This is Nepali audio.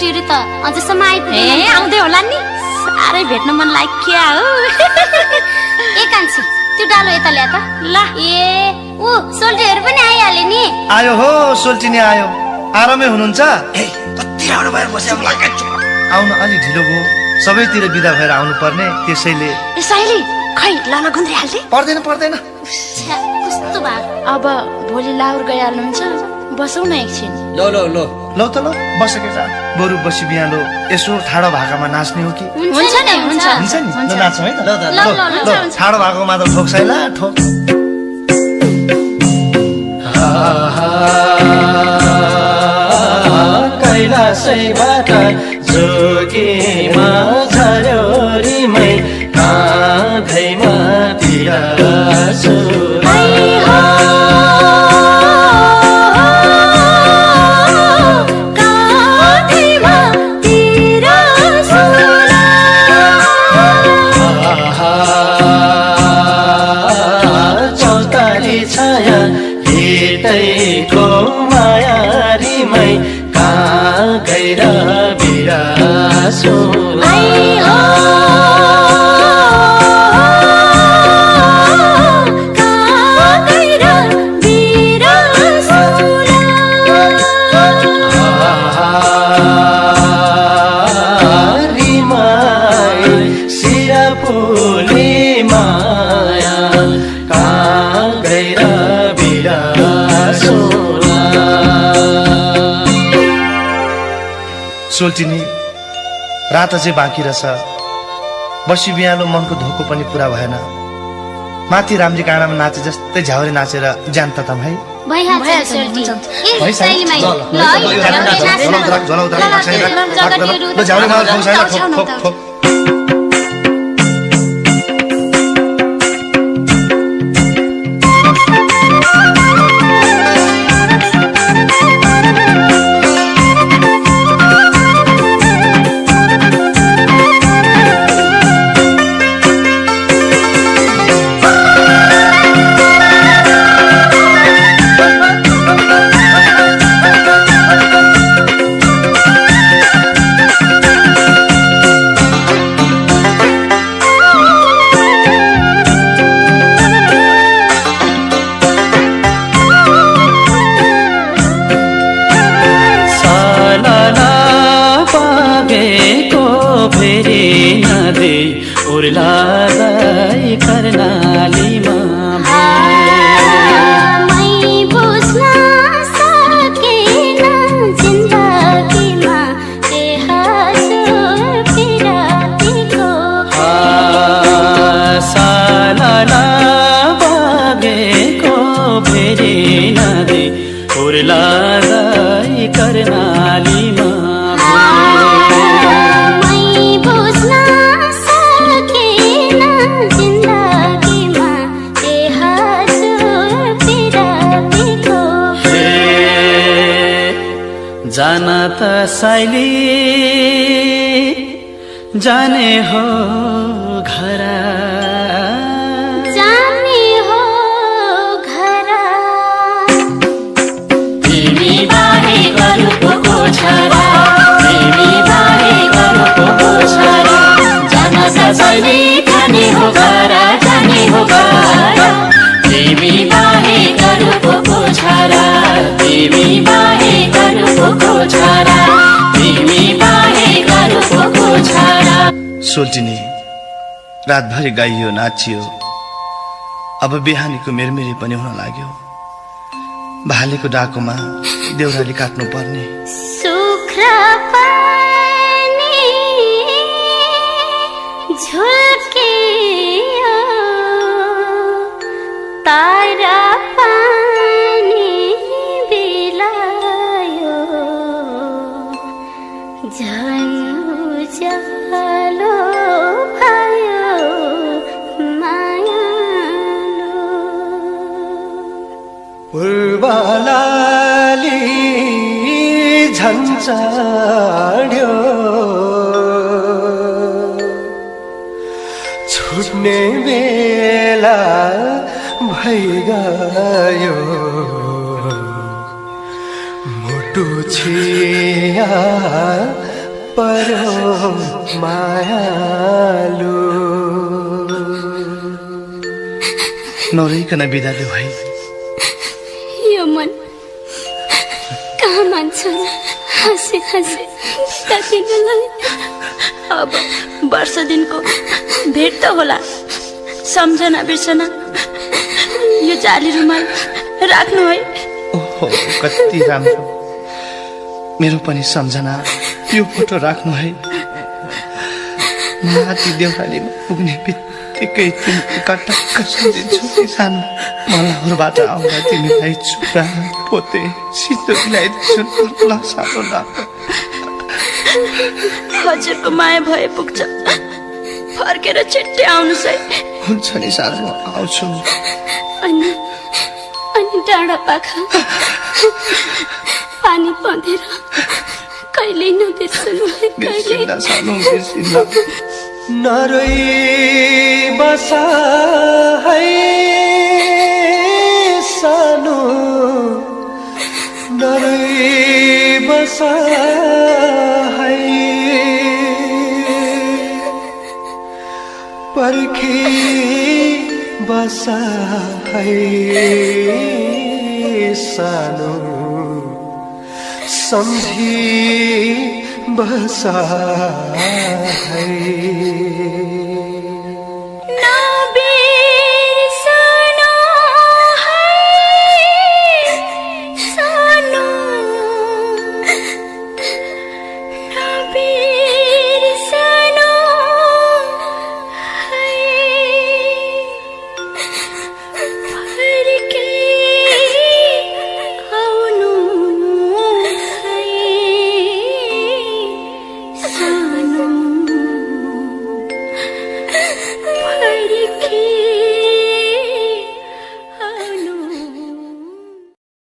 सोल्टीहरु त अझसम्म आइपुगेन। ए आउँदै होला नि, साह्रै भेट्न मन लाग्यो हो। ए कान्छी त्यो डालो यता ल्याए त ल। ए ऊ सोल्टीहरु पनि आइहाले नि। आयो हो सोल्टी नि आयो। आरामै हुनुहुन्छ? कति राम्रो भएर बसेको लाग्छ। आउन अलि ढिलो भयो, सबैतिर बिदा भएर आउनु पर्ने, त्यसैले। ए साइली खै लाला गुन्द्री हाल्दै पर्दैन पर्दैन। छ्या, कस्तो भा अब भोलि लाउर गइहाल्नुहुन्छ, बसौँ न एकछिन। लो लो लो लौ त लौ बस केटा, बरु बसी बिहालो यसो ठाडो भाकामा नाच्ने हो कि? हुन्छ नि हुन्छ हुन्छ नि, ल नाचौँ है त। ल त ल ल ल ठाडो भाकामा त ठोक्साइला ठोक। कैलाशैबाट जोगीमा झर्यो रिमै काँधैमा पिरासु चौतारी छाया हेटैको माया रिमै गैर बिरासो सोल्टिनी रात चाहिँ बाँकी रहेछ, बसी बिहालो मनको धोको पनि पुरा भएन। माथि रामजी काँडामा नाचे जस्तै झ्याउरे नाचेर ज्यान तताम है। भइहाल्छ सोल्टी। ए है साइली माइ ल ल ल झ्याउरे माल ठोक्साइला ठोक ठोक ठोक। उर्लादै कर्णालीमा मै बुझ्न सकेन जिन्दगीमा ए हजुर पिरातीको सालाला बागेको फेरि नदी उर्लादै कर्णालीमा जान त साइली जाने हो घर, जाने हो घर। तिमी बाहे गरुको छोरा, तिमी बाहे गरुको छोरा, जान त साइली जाने हो घर, जाने हो घर। तिमी बाहे गरुको छोरा, तिमी बाहे गरुको छोरा, तिमी बाहे गरुको छोरा। सोल्टिनी रातभरि गाइयो नाचियो, अब बिहानीको मेरमेरी पनि हुन लाग्यो। भालेको डाकोमा देउराली काट्नु पर्ने। सुख्रा पानी झुल्कियो, तारा पानी बिलायो, झन् उज्यालो भयो मायालो। पूर्वलाली झन्झाड्यो, छुट्ने बेला भइगयो, मुटु छिया परो मायालु नरोइकन बिदा देऊ है। यो मन कहाँ मान्छ हाँसे हाँसे काटिनलाई। अब वर्ष दिनको भेट त होला, सम्झना बिर्सना यो जाली रुमाल राख्नु है। ओहो कति राम्रो, मेरो पनि सम्झना यो फोटो राख्नु है। माथि देउरालीमा पुग्ने बित्तिकै तिमी कटक्क सम्झिन्छु सानो। मलाउरबाट आउँदा तिमीलाई चुरा पोते सिन्दुर ल्याइदिन्छु ल सानो ल। हजुरको माया भए पुग्छ, फर्केर छिट्टै आउनुहोस् है। हुन्छ नि सानो, आउँछु। अनि डाँडा पाखा पानी पँधेर कहिल्यै नबिर्सनु है, कहिल्यै। बिर्सिन्दा सानो बिर्सिन्दा। नरोई बसा है सानो, नरोई बसा है पर्खी बसा है सानो, सम्झी बसा है।